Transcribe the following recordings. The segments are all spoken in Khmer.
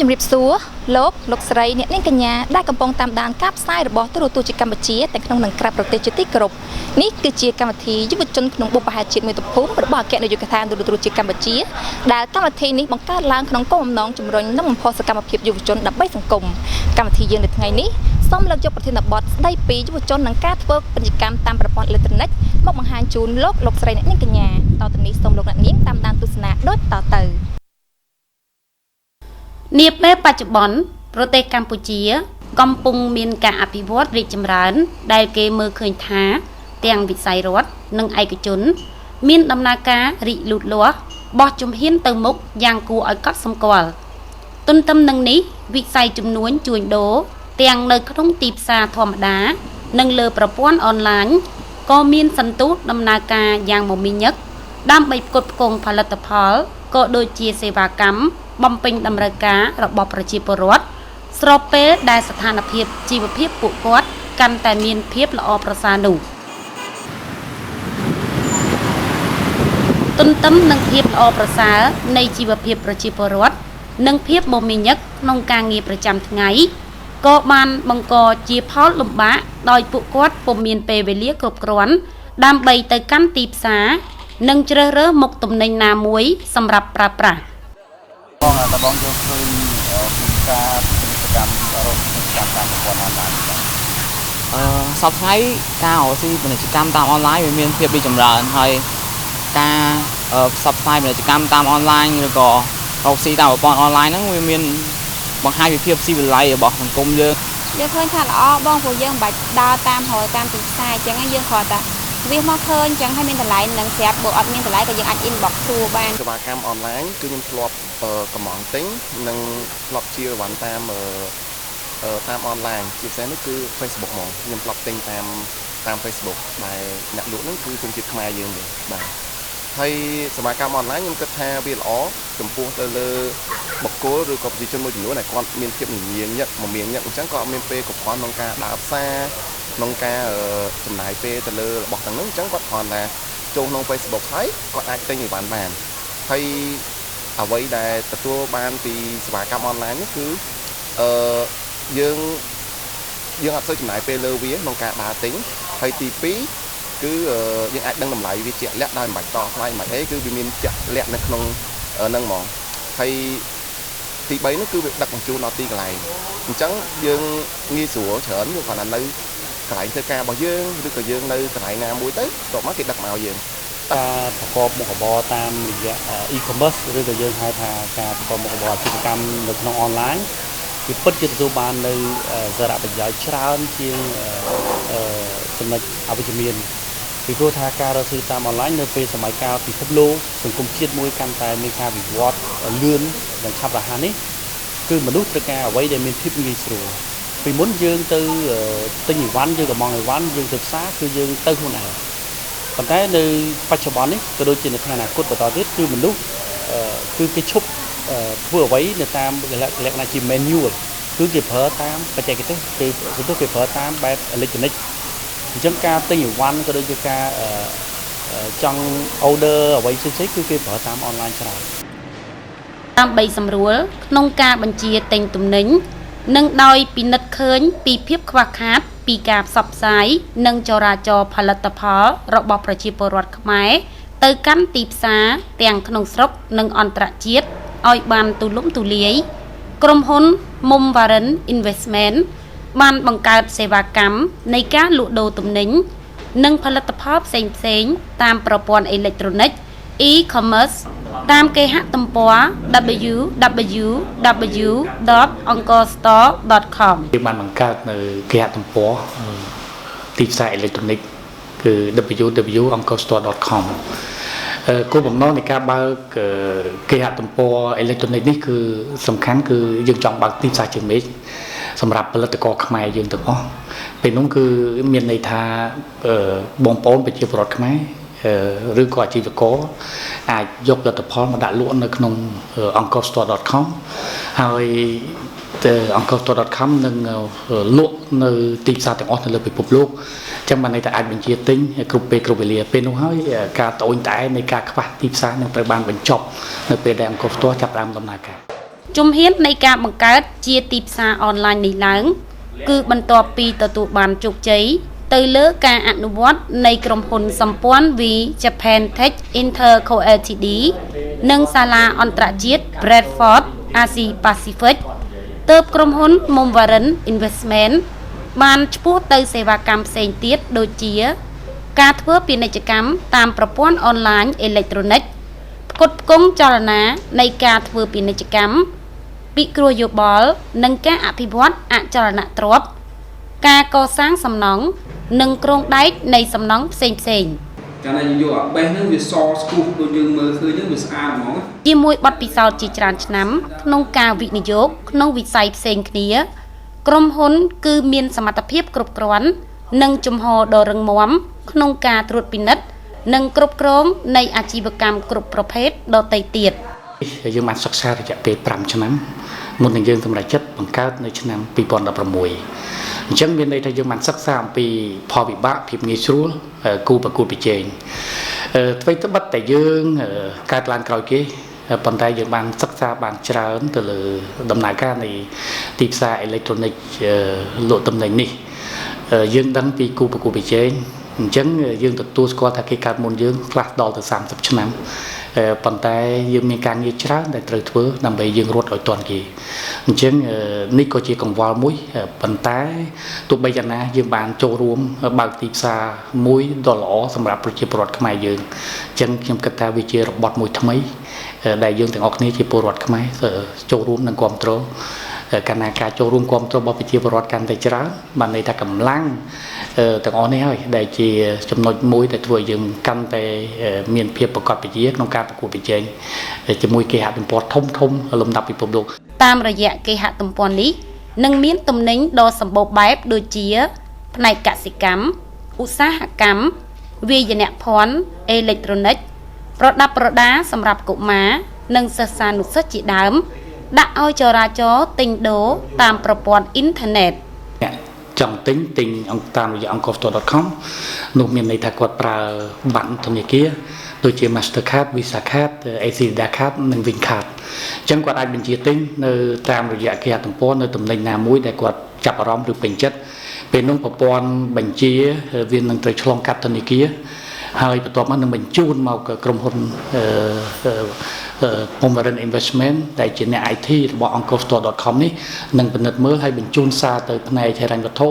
មជម្រាបសួរលោកលោកស្រីអ្នកនាងកញ្ញាដែលកំពុងតាមដានការផ្សាយរបស់ទូរទស្សន៍ជាតិកម្ពុជាទាំងក្នុងនិងក្រៅប្រទេសជាទីគោរពនេះគឺជាកម្មវិធីយុវជនក្នុងបុព្វហេតុជាតិមាតុភូមិរបស់អគ្គនាយកដ្ឋានទូរទស្សន៍ជាតិកម្ពុជាដែលកម្មវិធីនេះបង្កើតឡើងក្នុងគោលបំណងជំរុញនិងបំផុសសកម្មភាពយុវជនដើម្បីសង្គមកម្មវិធីយើងនៅថ្ងៃនេះសូមលើកយកប្រធានបទស្ដីពីយុវជននិងការធ្វើពាណិជ្ជកម្មតាមប្រព័ន្ធអេឡិចត្រូនិកមកបង្ហាញជូនលោកលោកស្រីអ្នកនាងកញ្ញាតទៅនេះសូមលោកអ្នកនាងតាមដានទស្សនាដូចតទៅ នាពេលបច្ចុប្បន្នប្រទេសកម្ពុជា កំពុងមានការអភិវឌ្ឍរីកចម្រើន ដែលគេមើលឃើញថា ទាំងវិស័យរដ្ឋនិងឯកជន មានដំណើរការរីកលូតលាស់បោះជំហានទៅមុខយ៉ាងគួរឲ្យកត់សម្គាល់ទន្ទឹមនឹងនេះវិស័យជំនួញជួញដូរទាំងនៅក្នុងទីផ្សារធម្មតា និងលើប្រព័ន្ធអនឡាញក៏មានសន្ទុះដំណើរការយ៉ាងមមាញឹកដើម្បីផ្គត់ផ្គង់ផលិតផលក៏ដូចជាសេវាកម្មបំពេញតម្រូវការរបស់ប្រជាពលរដ្ឋស្របពេលដែលស្ថានភាពជីវភាពពួកគាត់កាន់តែមានភាពល្អប្រសើរនោះទន្ទឹមនឹងភាពល្អប្រសើរនៃជីវភាពប្រជាពលរដ្ឋនិងភាពមមាញឹកក្នុងការងារប្រចាំថ្ងៃក៏បានបង្កជាផលលំបាកដោយពួកគាត់ពុំមានពេលវេលាគ្រប់គ្រាន់ដើម្បីទៅកាន់ទីផ្សារនិងជ្រើសរើសមុខទំនិញណាមួយសម្រាប់ប្រើប្រាស់ បងតើបងយកឃើញពីការពាណិជ្ជកម្មរកពាណិជ្ជកម្មតាមប្រព័ន្ធអនឡាញបាទ? សប្តាហ៍ថ្ងៃការរកស៊ីពាណិជ្ជកម្មតាមអនឡាញវាមានភាពរីកចម្រើនហើយការផ្សព្វផ្សាយពាណិជ្ជកម្មតាមអនឡាញឬក៏រកស៊ីតាមប្រព័ន្ធអនឡាញហ្នឹងវាមានបង្ហាញពីភាពស៊ីវិល័យរបស់សង្គមយើង យើងឃើញថាល្អបងព្រោះយើងមិនបាច់ដើរតាមរយតាមទីផ្សារអញ្ចឹងយើងគ្រាន់តែវាមកឃើញអញ្ចឹងហើយមានតម្លៃនឹងស្រាប់បើអត់មានតម្លៃក៏យើងអាច inbox សួរបាន សេវាកម្មអនឡាញគឺខ្ញុំធ្លាប់កម្ម៉ង់ទិញនិងធ្លាប់ជាអីវ៉ាន់តាមតាមអនឡាញជាពិសេសនោះគឺ Facebook ហ្មងខ្ញុំធ្លាប់ទិញតាមតាម Facebook ដែលអ្នកលក់ហ្នឹងគឺជនជាតិខ្មែរយើងទេបាទហើយសេវាកម្មអនឡាញខ្ញុំគិតថាវាល្អចំពោះទៅលើបុគ្គលឬក៏ប្រជាជនមួយចំនួនដែលគាត់មានភាពញញឹកមមាញឹកអញ្ចឹងគាត់អត់មានពេលគ្រប់គ្រាន់ក្នុងការដើរផ្សារក្នុងការចំណាយពេលទៅលើរបស់ទាំងហ្នឹងអញ្ចឹងគាត់គ្រាន់តែចូលក្នុង Facebook ហើយគាត់អាចទិញអីវ៉ាន់បានហើយអ្វីដែលទទួលបានពីសេវាកម្មអនឡាញនេះគឺអឺយើងយើងអត់សូវចំណាយពេលលើវាក្នុងការដើរទិញហើយទី2គឺយើងអាចដឹងតម្លៃវាជាក់លាក់ដោយមិនបាច់តថ្លៃមិនបាច់អីគឺវាមានជាក់លាក់នៅក្នុងហ្នឹងហ្មងហើយទី3នោះគឺវាដឹកបញ្ជូនដល់ទីកន្លែងអញ្ចឹងយើងងាយស្រួលច្រើនយើងគ្រាន់តែនៅកន្លែងធ្វើការរបស់យើងឬក៏យើងនៅកន្លែងណាមួយទៅតមកគេដឹកមកឲ្យយើង ការប្រកបមុខរបរតាមរយៈ e-commerce ឬក៏យើងហៅថាការប្រកបមុខរបរអាជីវកម្មនៅក្នុងអនឡាញវាពិតជាទទួលបាននៅសារៈប្រយោជន៍ច្រើនជាងចំណុចអវិជ្ជមានពីព្រោះថាការរកស៊ីតាមអនឡាញនៅពេលសម័យកាលពិភពលោកសង្គមជាតិមួយកាន់តែមានការវិវត្តលឿននិងឆាប់រហ័សនេះគឺមនុស្សត្រូវការអ្វីដែលមានភាពងាយស្រួលពីមុនយើងទៅទិញអីវ៉ាន់យើងកម្ម៉ង់អីវ៉ាន់យើងទៅផ្សារគឺយើងទៅខ្លួនឯងប៉ុន្តែនៅបច្ចុប្បន្ននេះក៏ដូចជានៅថ្ងៃអនាគតបន្តទៀតគឺមនុស្សគឺគេឈប់ធ្វើអ្វីនៅតាមលក្ខណៈជា manual គឺគេប្រើតាមបច្ចេកទេសគេសំទោសគេប្រើតាមបែបអេឡិចត្រូនិកអញ្ចឹងការទិញអីវ៉ាន់ក៏ដូចជាការចង់ order អ្វីផ្សេងៗគឺគេប្រើតាមអនឡាញច្រើន ដើម្បីសម្រួលក្នុងការបញ្ជាទិញទំនិញនិងដោយពិនិត្យឃើញពីភាពខ្វះខាតពីការផ្សព្វផ្សាយនិងចរាចរណ៍ផលិតផលរបស់ប្រជាពលរដ្ឋខ្មែរទៅកាន់ទីផ្សារទាំងក្នុងស្រុកនិងអន្តរជាតិឲ្យបានទូលំទូលាយក្រុមហ៊ុន Mum Warren Investment បានបង្កើតសេវាកម្មនៃការលក់ដូរទំនិញនិងផលិតផលផ្សេងៗតាមប្រព័ន្ធអេឡិចត្រូនិក e-commerce តាមគេហទំព័រ www.angkorstore.com យើងបានបង្កើតនៅគេហទំព័រទីផ្សារអេឡិចត្រូនិកគឺ www.angkorstore.com គោលបំណងនៃការបើកគេហទំព័រអេឡិចត្រូនិកនេះគឺសំខាន់គឺយើងចង់បើកទីផ្សារជើងមេឃសម្រាប់ផលិតករខ្មែរយើងទាំងអស់ពេលនោះគឺមានន័យថាបងប្អូនប្រជាពលរដ្ឋខ្មែរឬក៏អាជីវករអាចយកផលិតផលមកដាក់លក់នៅក្នុង angkorstore.com ហើយ angkorstore.com នឹងលក់នៅទីផ្សារទាំងអស់នៅលើពិភពលោកអញ្ចឹងបានន័យថាអាចបញ្ជាទិញគ្រប់ពេលគ្រប់វេលាពេលនោះហើយការត្អូញត្អែនៃការខ្វះទីផ្សារនឹងត្រូវបានបញ្ចប់នៅពេលដែលអង្គរផ្ទាល់ចាប់ផ្ដើមដំណើរការ។ ជំហាននៃការបង្កើតជាទីផ្សារអនឡាញនេះឡើង គឺបន្ទាប់ពីទទួលបានជោគជ័យទៅលើការអនុវត្តនៃក្រុមហ៊ុនសម្ព័ន្ធ V Japan Tech Inter Co Ltd និងសាលាអន្តរជាតិ Bradford Asia Pacific ទើបក្រុមហ៊ុន Mumwarin Investment បានឆ្ពោះទៅសេវាកម្មផ្សេងទៀតដូចជា ការធ្វើពាណិជ្ជកម្មតាមប្រព័ន្ធអនឡាញអេឡិចត្រូនិកផ្គត់ផ្គង់ចលនានៃការធ្វើពាណិជ្ជកម្មពិគ្រោះយោបល់និងការអភិវឌ្ឍអចលនទ្រព្យការកសាងសំណង់និងគ្រោងដែកនៃសំណង់ផ្សេងៗ កាលណាយើងយកអាបេះហ្នឹងវាសស្គូសដូចយើងមើលឃើញហ្នឹងវាស្អាតហ្មង ជាមួយបទពិសោធន៍ជាច្រើនឆ្នាំក្នុងការវិនិយោគក្នុងវិស័យផ្សេងគ្នា ក្រុមហ៊ុនគឺមានសមត្ថភាពគ្រប់គ្រាន់និងជំហរដ៏រឹងមាំក្នុងការត្រួតពិនិត្យនិងគ្រប់គ្រងនៃអាជីវកម្មគ្រប់ប្រភេទដទៃទៀត យើងបានសិក្សារយៈពេល5ឆ្នាំមុននឹងយើងសម្រេចចិត្តបង្កើតនៅឆ្នាំ2016អញ្ចឹងមានន័យថាយើងបានសិក្សាអំពីផលវិបាកភាពងាយស្រួលគូប្រកួតប្រជែងអ្វីត្បិតតែយើងកើតឡើងក្រោយគេប៉ុន្តែយើងបានសិក្សាបានច្រើនទៅលើដំណើរការនៃទីផ្សារអេឡិចត្រូនិកលក់ទំនិញនេះយើងដឹងពីគូប្រកួតប្រជែងអញ្ចឹងយើងទទួលស្គាល់ថាគេកើតមុនយើងខ្លះដល់ទៅ30ឆ្នាំប៉ុន្តែយើងមានការងារច្រើនដែលត្រូវធ្វើដើម្បីយើងរត់ឲ្យទាន់គេអញ្ចឹងនេះក៏ជាកង្វល់មួយប៉ុន្តែទោះបីយ៉ាងណាយើងបានចូលរួមបើកទីផ្សារមួយដ៏ល្អសម្រាប់ប្រជាពលរដ្ឋខ្មែរយើងអញ្ចឹងខ្ញុំគិតថាវាជារបត់មួយថ្មីដែលយើងទាំងអស់គ្នាជាពលរដ្ឋខ្មែរចូលរួមនិងគ្រប់គ្រងកាលណាការចូលរួមគ្រប់គ្រងរបស់ប្រជាពលរដ្ឋកាន់តែច្រើនបានន័យថាកម្លាំងទាំងអស់នេះហើយដែលជាចំណុចមួយដែលធ្វើឲ្យយើងកាន់តែមានភាពប្រកបប្រជាក្នុងការប្រកួតប្រជែងជាមួយគេហទំព័រធំធំលំដាប់ពិភពលោក តាមរយៈគេហទំព័រនេះនឹងមានទំនិញដ៏សម្បូរបែបដូចជា ផ្នែកកសិកម្មឧស្សាហកម្មវាយនភ័ណ្ឌអេឡិចត្រូនិកប្រដាប់ប្រដាសម្រាប់កុមារនិងសិស្សានុសិស្សជាដើមដាក់ឲ្យចរាចរណ៍ទិញដូរតាមប្រព័ន្ធអ៊ីនធឺណិត អ្នកចង់ទិញទិញតាមរយៈ angkorstore.com នោះមានន័យថាគាត់ប្រើប័ណ្ណធនាគារដូចជា Mastercard, Visa Card, ACLEDA Card និង Wing Card អញ្ចឹងគាត់អាចបញ្ជាទិញនៅតាមរយៈគេហទំព័រនៅទំនិញណាមួយដែលគាត់ចាប់អារម្មណ៍ឬពេញចិត្តពេលនោះប្រព័ន្ធបញ្ជាវានឹងត្រូវឆ្លងកាត់ធនាគារហើយបន្ទាប់មកនឹងបញ្ជូនមកក្រុមហ៊ុន Pomeran Investment ដែលជាអ្នក IT របស់ angkorstore.com នេះនឹងពិនិត្យមើលហើយបញ្ជូនសារទៅផ្នែកហិរញ្ញវត្ថុ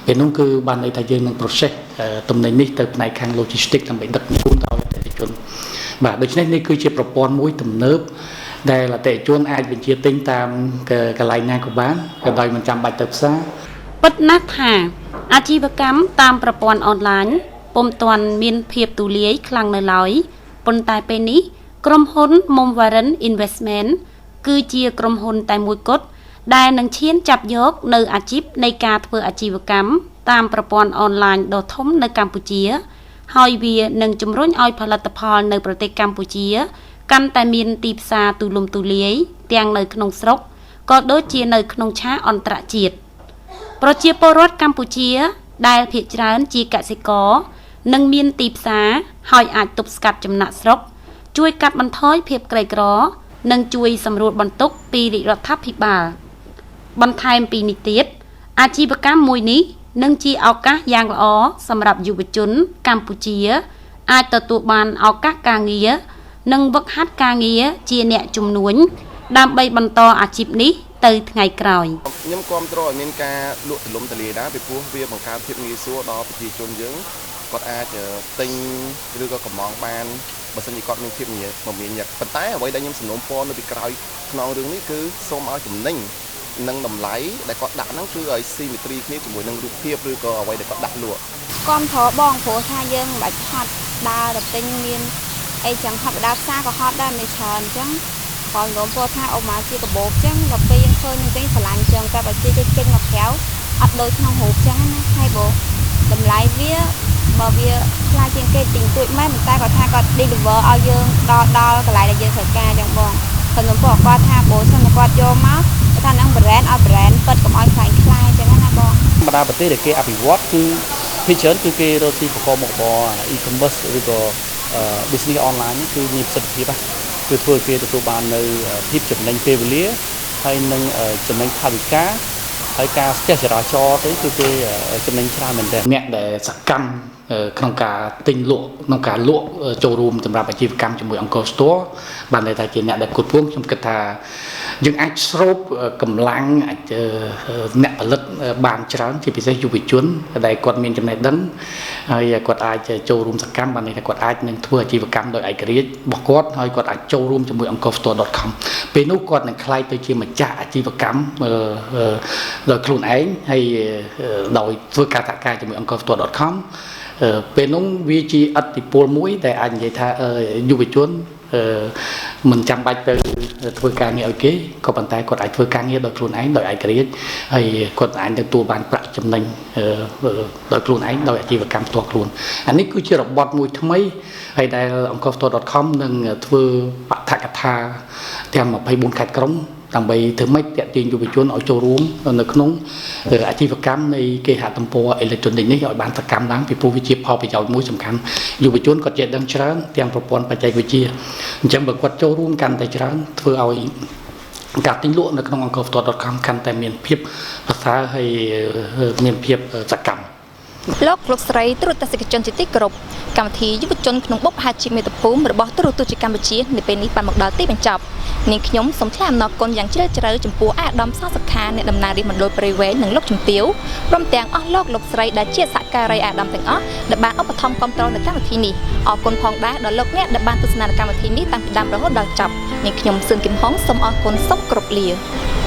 ពេលនោះគឺបានន័យថាយើងនឹង process ទំនិញនេះទៅផ្នែកខាង logistics ដើម្បីដឹកជញ្ជូនដល់អតិថិជនបាទដូច្នេះនេះគឺជាប្រព័ន្ធមួយទំនើបដែលអតិថិជនអាចបញ្ជាទិញតាមកន្លែងណាក៏បានក៏ដោយមិនចាំបាច់ទៅផ្សារ ពិតណាស់ថាអាជីវកម្មតាមប្រព័ន្ធអនឡាញពុំទាន់មានភាពទូលាយខ្លាំងនៅឡើយប៉ុន្តែពេលនេះក្រុមហ៊ុន Mumwarin Investment គឺជាក្រុមហ៊ុនតែមួយគត់ដែលនឹងឈានចាប់យកនៅអាជីពនៃការធ្វើអាជីវកម្មតាមប្រព័ន្ធអនឡាញដ៏ធំនៅកម្ពុជា ហើយវានឹងជំរុញឲ្យផលិតផលនៅប្រទេសកម្ពុជា កាន់តែមានទីផ្សារទូលំទូលាយទាំងនៅក្នុងស្រុកក៏ដូចជានៅក្នុងឆាកអន្តរជាតិប្រជាពលរដ្ឋកម្ពុជា ដែលភាគច្រើនជាកសិករនិងមានទីផ្សារហើយអាចទប់ស្កាត់ចំណាកស្រុក ជួយកាត់បន្ថយភាពក្រីក្រ និងជួយសម្រួលបន្ទុកពីរាជរដ្ឋាភិបាល បន្ថែមពីនេះទៀតអាជីវកម្មមួយនេះនឹងជាឱកាសយ៉ាងល្អសម្រាប់យុវជន កម្ពុជា អាចទទួលបានឱកាសការងារនិងវឹកហាត់ការងារជាអ្នកជំនួញដើម្បីបន្តអាជីពនេះទៅថ្ងៃក្រោយ ខ្ញុំគាំទ្រឲ្យមានការលក់ទូលំទូលាយដែរពីព្រោះវាបង្កើនភាពងាយស្រួលដល់ប្រជាជនយើងគាត់អាចទិញឬក៏កម្ម៉ង់បានបើសិនជាគាត់មានភាពមមាញឹកប៉ុន្តែអ្វីដែលខ្ញុំសំណូមពរនៅពីក្រោយខ្នងរឿងនេះគឺសូមឲ្យចំណេញនិងតម្លៃដែលគាត់ដាក់ហ្នឹងគឺឲ្យស៊ីមេទ្រីគ្នាជាមួយនឹងរូបភាពឬក៏អ្វីដែលគាត់ដាក់លក់ គាំទ្របងព្រោះថាយើងមិនបាច់ហត់ដើរទៅទិញមានអីចឹងហត់ដើរផ្សារក៏ហត់ដែរមិនច្រើនអញ្ចឹងគាត់រំពោថាអូម៉ាជាកាបូបចឹងដល់ពេលយើងឃើញអញ្ចឹងស្រឡាញ់ចឹងតែបើជាគេចេញមកក្រៅអត់ដូចក្នុងរូបចឹងណាហើយបើតម្លៃវាបើវាថ្លៃជាងគេទិញទួចមែនប៉ុន្តែគាត់ថាគាត់ deliver ឲ្យយើងដល់ដល់កន្លែងដែលយើងត្រូវការចឹងបងគាត់រំពោគាត់ថាបើសិនគាត់យកមកគាត់ថាហ្នឹង brand ឲ្យ brand ពិតកុំឲ្យខ្លាញ់ខ្លាយចឹងណាបង បណ្ដាប្រទេសដែលគេអភិវឌ្ឍគឺភាគច្រើនគឺគេរកស៊ីប្រកបមុខរបរ e-commerce ឬក៏ business online នេះគឺមានប្រសិទ្ធភាពគឺធ្វើឲ្យគេទទួលបាននៅភាពចំណេញពេលវេលា ហើយនឹងចំណេញថវិកាហើយការស្ទះចរាចរណ៍ទៅគឺគេចំណេញច្រើនមែនទែន អ្នកដែលសកម្មក្នុងការទិញលក់ក្នុងការលក់ចូលរួមសម្រាប់អាជីវកម្មជាមួយអង្គរ Store បានន័យថាជាអ្នកដែលផ្គត់ផ្គង់ខ្ញុំគិតថាយើងអាចស្រូបកម្លាំងអាចអ្នកផលិតបានច្រើនជាពិសេសយុវជនដែលគាត់មានចំណេះដឹងហើយគាត់អាចចូលរួមសកម្មបានន័យថាគាត់អាចនឹងធ្វើអាជីវកម្មដោយឯករាជ្យរបស់គាត់ហើយគាត់អាចចូលរួមជាមួយអង្គរ store.com ពេលនោះគាត់នឹងក្លាយទៅជាម្ចាស់អាជីវកម្មដោយខ្លួនឯងហើយដោយធ្វើការសហការជាមួយអង្គរ store.com ពេលនោះវាជាឥទ្ធិពលមួយដែលអាចនិយាយថាយុវជនមិនចាំបាច់ទៅធ្វើការងារឲ្យគេក៏ប៉ុន្តែគាត់អាចធ្វើការងារដោយខ្លួនឯងដោយឯករាជ្យហើយគាត់អាចទទួលបានប្រាក់ចំណេញដោយខ្លួនឯងដោយអាជីវកម្មផ្ទាល់ខ្លួនអានេះគឺជារបត់មួយថ្មីហើយដែលអង្គរ store.com នឹងធ្វើបឋកថាទាំង24ខេត្តក្រុងដើម្បីធ្វើម៉េចទាក់ទាញយុវជនឲ្យចូលរួមនៅក្នុងអាជីវកម្មនៃគេហទំព័រអេឡិចត្រូនិកនេះឲ្យបានសកម្មឡើងពីព្រោះវាជាផលប្រយោជន៍មួយសំខាន់យុវជនគាត់ចេះដឹងច្រើនទាំងប្រព័ន្ធបច្ចេកវិទ្យាអញ្ចឹងបើគាត់ចូលរួមកាន់តែច្រើនធ្វើឲ្យការទិញលក់នៅក្នុងអង្គរ store.com កាន់តែមានភាពប្រសើរហើយមានភាពសកម្ម លោកលោកស្រីទ្រទស្សនិកជនជាទីគោរពកម្មវិធីយុវជនក្នុងបុព្វហេតុជាមាតុភូមិរបស់ទូរទស្សន៍កម្ពុជានៅពេលនេះបានមកដល់ទីបញ្ចប់នាងខ្ញុំសូមថ្លែងអំណរគុណយ៉ាងជ្រាលជ្រៅចំពោះអាដាមសសុខាអ្នកតំណាងរាស្ត្រមណ្ឌលព្រៃវែងនិងលោកជំទាវព្រមទាំងអស់លោកលោកស្រីដែលជាសហការីអាដាមទាំងអស់ដែលបានឧបត្ថម្ភគាំទ្រនៅកម្មវិធីនេះអរគុណផងដែរដល់លោកអ្នកដែលបានទស្សនាកម្មវិធីនេះតាំងពីដើមរហូតដល់ចប់នាងខ្ញុំសឿនគឹមហុងសូមអរគុណសូមគោរពលា។